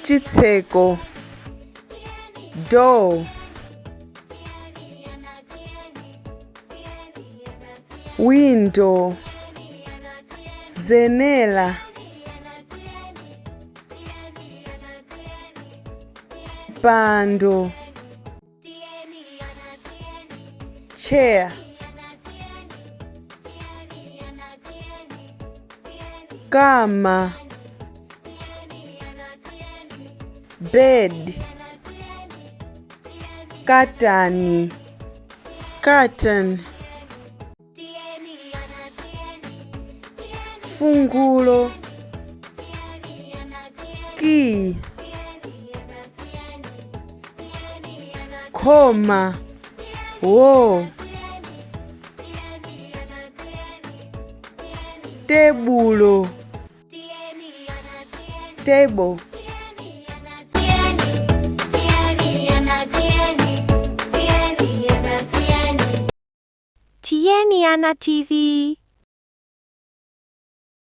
Chitseko, door. Window, zenera. Mpando, chair. Kama, bed. Katani, curtain. Fungulo, key. Khoma, wall. Tebulo, table. Tiyeni Ana TV.